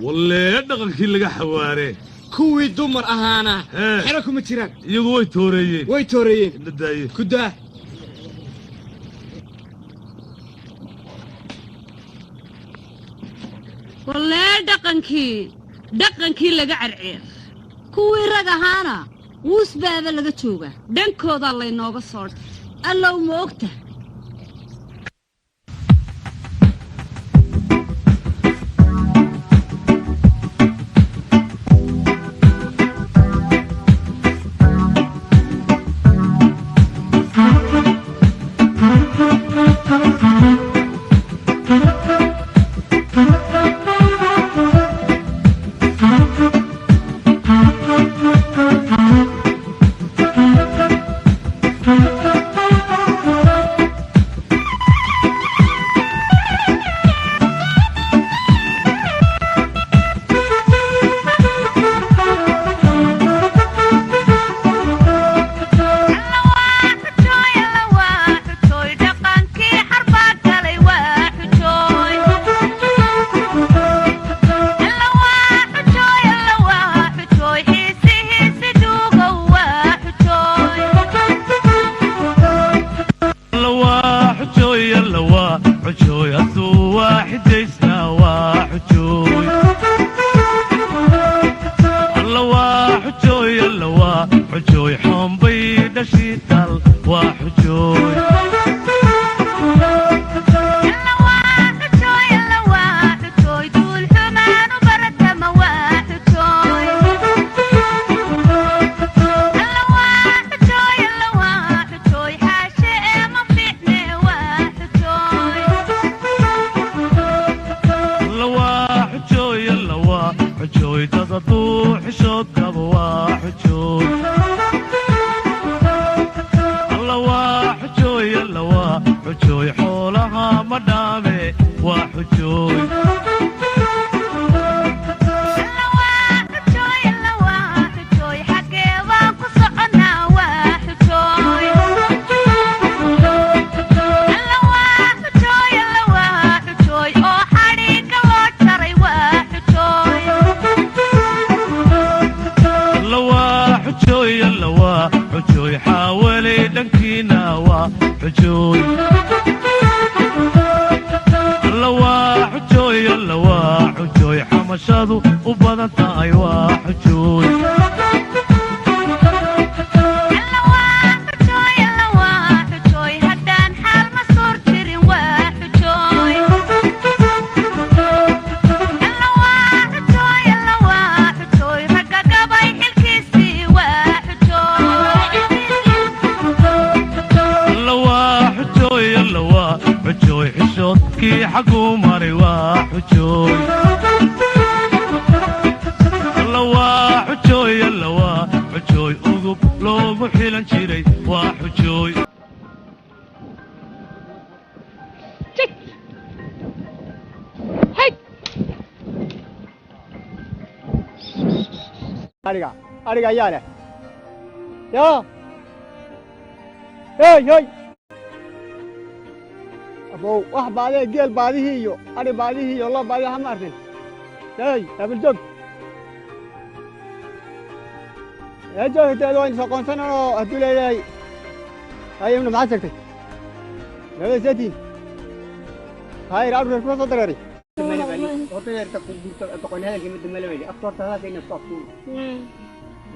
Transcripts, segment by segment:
Wallee dhaqankii laga xawaaree. Kuwii dumar ahaana xero kuma jiraan. Iyagu way tooreeyeen. Way tooreeyeen. La daaye. Ku daa. Wallee dhaqankii laga carceer. Kuwii rag ahaana wuus baaba laga joogaa. Dhankoodaa laynooga soo allow ma ogta. Ariga ayaa leh. Yaa. Hey hey. Abow wax baadee geel baadihii iyo ari baadihii iyo lo baadihii hama arkin. Hey, abil joog. Ee joogteedu waan soo qoonsanoo hadduu leeyahay. Hay ibnu maxaad sheegtay? Nabad seetiin. Hay raadu reer soo dareeray.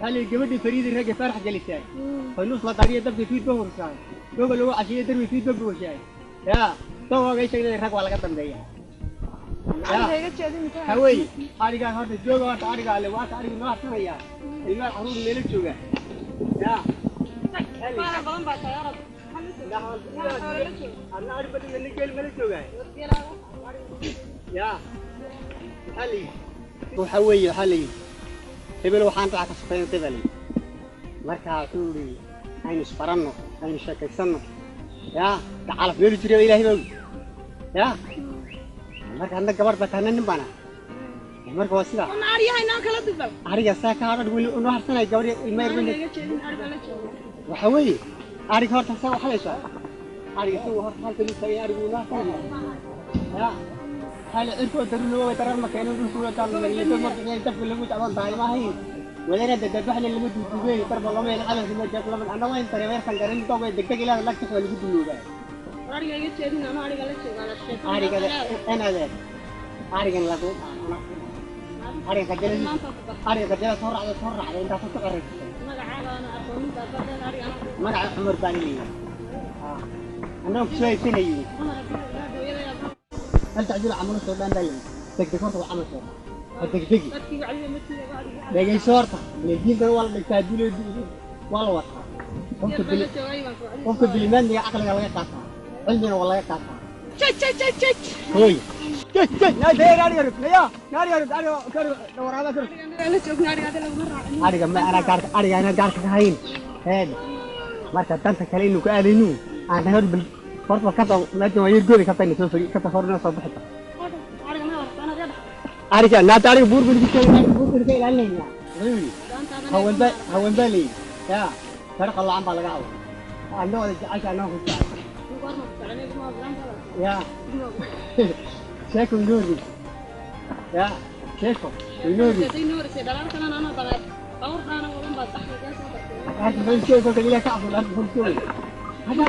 Waxaa gabadhii fariidii ragga faarax gelisay faynuus la daariya dabka fiid ba hursaay doga lagu cashiye darbi fiid ba buushaay yaa dawagay sheegay rag waa laga dambeeya. Hawey arigaa horta jooga horta arigaa le waa ka ariga noo harsanaya ilmaha caruur meelo jooga yaa adna ari badan geel mala joogaa yaa. Maxaa la yidhi waxaa weeye waxaa la yidhi hebel waxaan raaca ka shaqeyn qibali. Markaa wuxuu yidhi aynu isbaranno aynu sheekaysanno yaa tacalaf meelu jiray ilaahay baa ogi yaa. Marka hadna gabadh baa tahna nin baana marka waa sidaa ariga saa ka hadhan weli unoo harsanaya gabadh ilma yar. Waxaa weeye ariga horta saa waxalaysaa ariga isagu horta halkan uu taagan arigu unoo harsanaya yaa. Waxaa la cirkoo daruur way darar ma keenin dhulku la taal ma iyo ma bixin dabka lagu jacban tahay ma hayn wadana dadbaxle lagu duugay darba lama helo calanka ma jeex lama anna waan tareerkan garan dog degdeg ilaa lagta lagu duugaa Ariga iga jeedin ama ariga la joogaa la sheekay. Ariga enade arigan lagu ariga qajala ariga qajala soo raacda soo raacda inta ku qareysay Magacaaga ana aqoonin baa badan ariga ana. Magaca Cumar baan leeyahay anaa ku soo haysanayay hal tacdiil camal soo dhan baa degdeg horta waa camal soo degdegi Dadkii wacdiga ma tiiga wacdiga. Dhegeyso horta leediintan waa la dhigtaa duleed waa la wataa qofka bili qofka bilimaadniga caqliga laga qaataa cilmina waa laga qaataa. Hooy La joogna ariga hadda laguma raacin. Ariga ma anaa gaarka ariga anaa gaarka ka hayn heed marka danta kale inuu ka aadaynu aan hor bil horta ka soo meesha waa yar goodi ka tayna soo fari ka horna soo bixita. Ariga ma warta ana dhex. Ariga naata ariga buur buu ku sheegay buur buu ka ilaalinayna haween ba haween baa leeyahay ya farqa la'aan baa laga hawa anoo wada jecesha anoo ku jecel ya sheeko inoori ya sheeko inoori. Arka muxuu sheegay kolka Ilaah ka cabso arka muxuu sheegay hada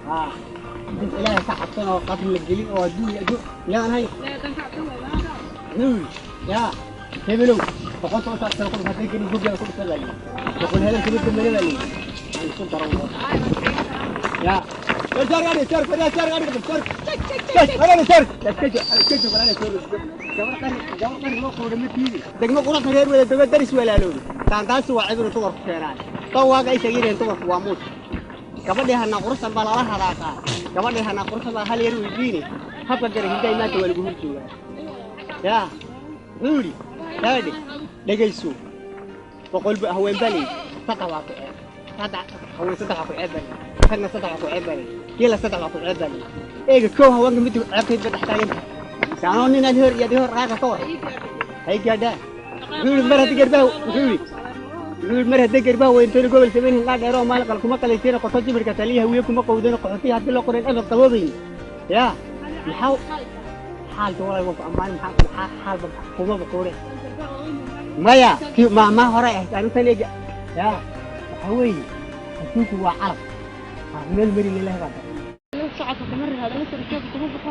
ha dad Ilaahay ka cabsan oo qabri la gelin oo adduun iyo adduun ilaahan hay nuur ya hebelow boqol soo saartan ku hadday gelin gurigaaga ku dhisan baa leeyahay boqol hebel kuma dambeeya baa leeyahay aan isku daro ya degmo quruxda reer wada dego daris walaaloobi taantaasi waa cibir dumarku keenaan tan waaga ay sheegeen dumarku waa muus gabadhii hanaa quruxsan baa lala hadaaqaa gabadhii hanaa quruxsan baa hal yar weydiine habka gara hinday maanta waa lagu hor joogaa yaa wuxuu yidhi gabadhi dhegayso boqol haween baa layidhi saddex waa ku ceeb saddex haween saddex waa ku ceeb baa layidhi ragna saddex waa ku ceeb baa layidhi geela saddex waa ku ceeb baa layidhi eega kow haweenka mid ceebtayd ba dhex taagan tahay saanoo nin aad hor iyo hor raaga ka war hay gaadhaa wuxuu yidhi mar haddii garbaha wuxuu yidhi wuxuu yidhi mar haddii garbaha weyntoona gobol samaynin laa dheeroo maalin qal kuma qalaysiina qoto jibirka taliya hawiye kuma qowdano qaxootiya haddii loo qorin amar qaboobayn yaa maxaa xaalka walaal waa ku ammaan maxaa maxaa xaalba kumaba quure maya kii maama hore ahayd anu tan eega yaa waxaa weeye adduunku waa calaf meel mari lilahi baa daray. Socodka kuma raado la sarkeeka kuma baxo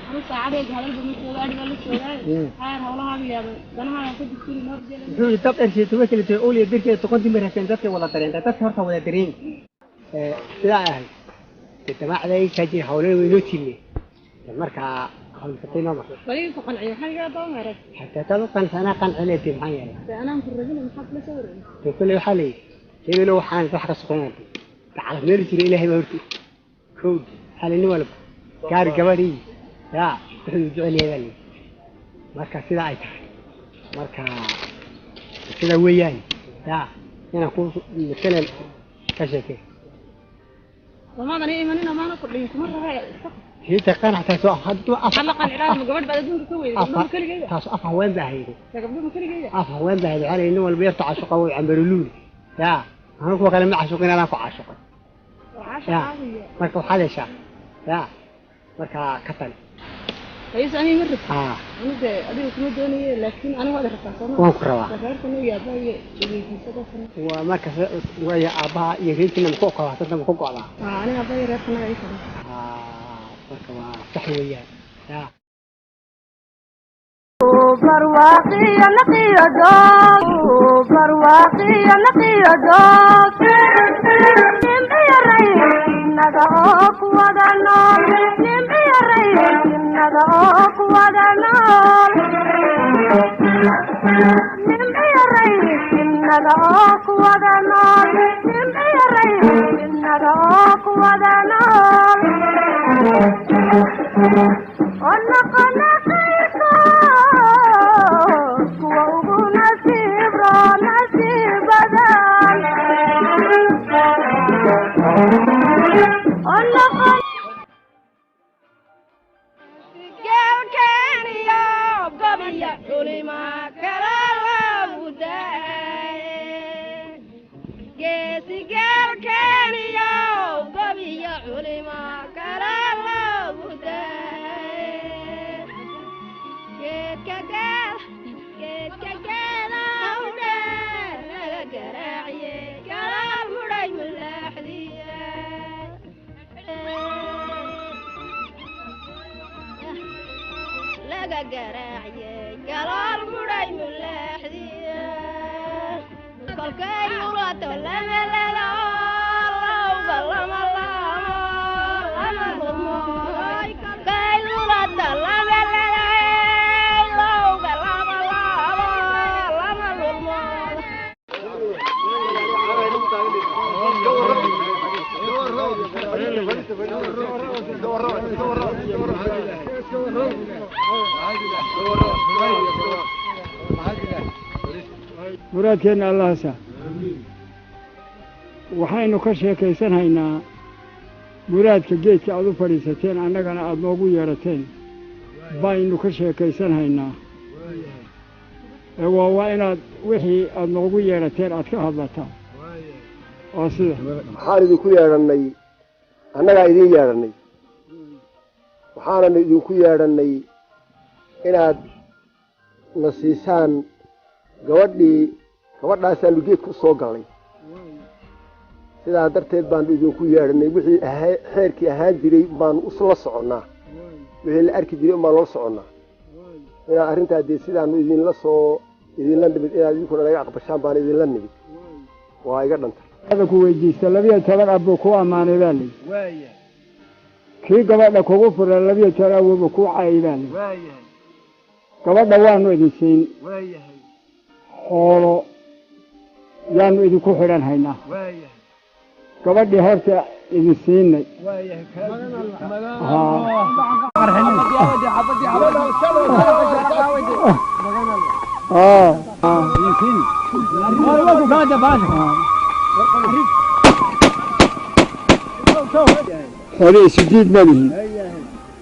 anu saacadeyga hadalba ma joogo ariga la joogaay xaar hawlahaaga yaabay danahaaga ku digtiri noo jeeda. Wuxuu yidhi dab ershay tuba kale tee ooliya dirkeeda toqontii maraseen dadka wada dareenta dadka horta wada dareen sidaa ahayd dee damaacday kaji hawlana waynoo tiille markaa hawlfatay noo marka Waliga ku qanciyo maxaa iga daba maray? Xataa taad u qansanaa qancileedii maxaa yeelay Dee anaan ku rabin maxaa kula soo wareegay? Dee kolley waxaa la yidhi hebelo waxaan wax ka soconaa tacalaf meel jira ilaahay baa horti kowdi waxaa la nin walba gaari gabadhii yaa wuxuu jecel yahay baa la yidhi marka sidaa ay tahay marka sidaa weeyaan yaa inaan ku matalan ka sheekay. Wamaadan ii imanin amaana ku dhihin kuma rabaa iska. Hiita qanac taasoo hadduu af Maxaa la qancilaa ma gabadh baad adduunka ka weyday gabdho ma keligeyda? Taas af haween baa hayday. Gabdho ma keligeyda? Af haween baa hayday waxaa la yidhi nin walba yarta cashuqa wuu cambaruluuli yaa anu kuwa kale ma cashuqin anaa ku cashuqay yaa marka waxaad heshaa yaa marka ka tali. Ra'iis aniga ma rabto. Aa. Anu dee adiga kuma doonaye laakiin aniga waad rabtaa soo ma? Waan ku rabaa. Reerkana iyo aabbaha iyo weydiisa qofkana. Waa marka waaya aabbaha iyo reerkiina maku ogolaatanta maku go'daa? Aa aniga aabbaha iyo reerkana ay tahay. Aa marka waa sax weeyaan yaa. Barwaaqiyo naqiyo doog barwaaqiyo naqiyo doog nimciyo raynaga oo kuwada nool nimciyo raynaga oo kuwada nool nimciyo raynaga oo kuwada nool nimciyo raynaga oo kuwada nool ونقنا خيركم وهو نصيب نصيب بدل ونقنا Culima kala loogu daayay. Geedka geeda u dheer laga garaaciye, galaal mudhay mulaaxdiye, laga garaaciye, galaal mudhay mulaaxdiye. Kolkay murato lama lelo, lawga lama laamo, lama lulmo. Kolkay murato lama lelo, lawga lama laamo, lama lulmo. Muraadkeenna allahasa waxaynu ka sheekaysanhaynaa muraadka geedka aad u fadhiisateen, annagana aada noogu yeedhateen baynu ka sheekaysanhaynaa. Ee waa inaad wixii aada noogu yeedhateen aad ka hadlataa oo sida Waxaan idinku yeedhannay, annagaa idin yeedhannay, waxaananu idinku yeedhannay inaad na siisaan gabadhii. Gabadhaasaanu geedka u soo gallay, sidaa darteed baanu idinku yeedhannay. Wixii ahaa xeerkii ahaan jiray baanu isla soconnaa, wixii la arki jiray baanu la soconnaa. Inaad arrintaa dee sidaanu idinla soo idinla nimid, inaad idinkuna naga aqbashaan baan idinla nimid. Waa iga dhantay. Ada ku weydiista 12 ab buu ku ammaanay baa layidhi. Kii gabadha kugu fura 12 awoobu kuu caayay baa layidhi. Gabadha waanu idin siin, xoolo yaanu idinku xidhan haynaa. Gabadhii horta idin siinay. Haa. Haa. Xoolo isu diid ma lihin,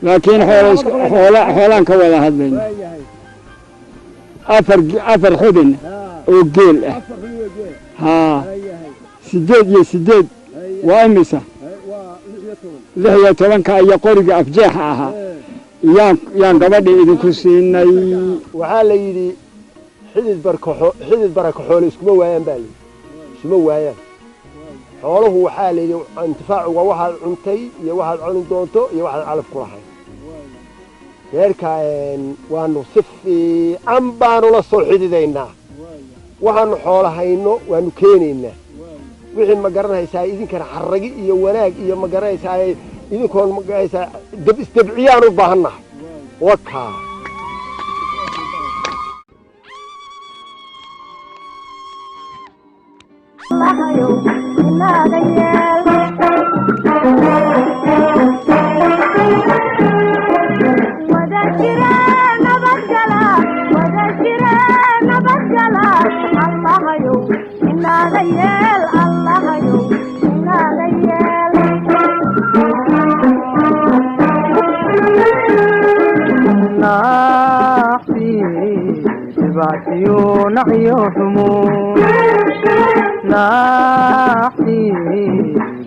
laakiin xoolo xoolo xoolaan ka wada hadlayna. 4 xubin oo geel ah, haa, 8 iyo 8 waa imisa? 16-ka iyo qoriga afjeexa ahaa yaan gabadhii idinku siinay. Waxaa la yidhi xidid barkaxo xidid barakaxoole iskuma waayaan baa layidhi, isuma waayaan xooluhu. Waxaa la yidhi intifaacu waa waxaad cuntay iyo waxaad cuni doonto iyo waxaad calaf ku lahayd. Reerka waanu si fiican baanu la soo xididaynaa, waxaanu xoolo hayno waanu keenaynaa. Wixii ma garanaysaa idinkana xarragi iyo wanaag iyo ma garanaysaa idinkoon ma garanaysaa dab isdabciyaan u baahannahay wakaa. Inaga yeel wada jira nabadgala, wada jira nabadgala. Allahayow inaga yeel, Allahayow inaga yeel. Naxsi dhibaatiyo nacyo xumo, naxsi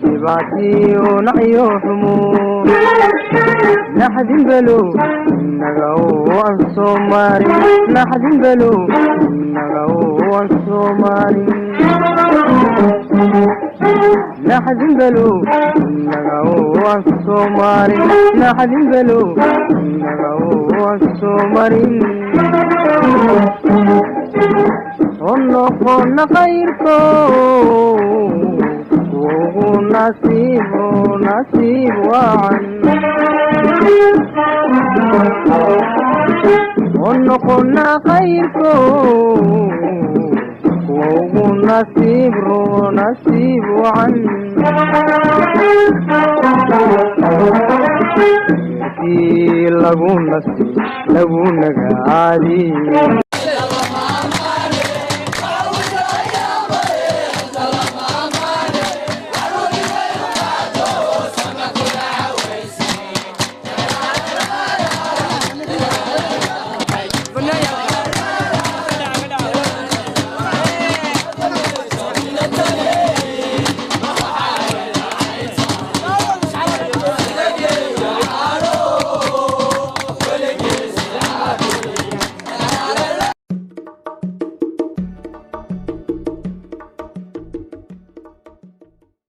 dhibaatiyo nacyo xumo, naxdin belo inaga oo aan soo marin, naxdin belo inaga oo aan soo marin, naxdin belo inaga oo aan soo marin, naxdin belo inaga oo aan soo marin. Oo noqona khayrko ugu nasiibo nasiib wacan, oo noqona khayrko ugu nasiib ro nasiib wacan. Kii lagu nasiib lagu nagaadi.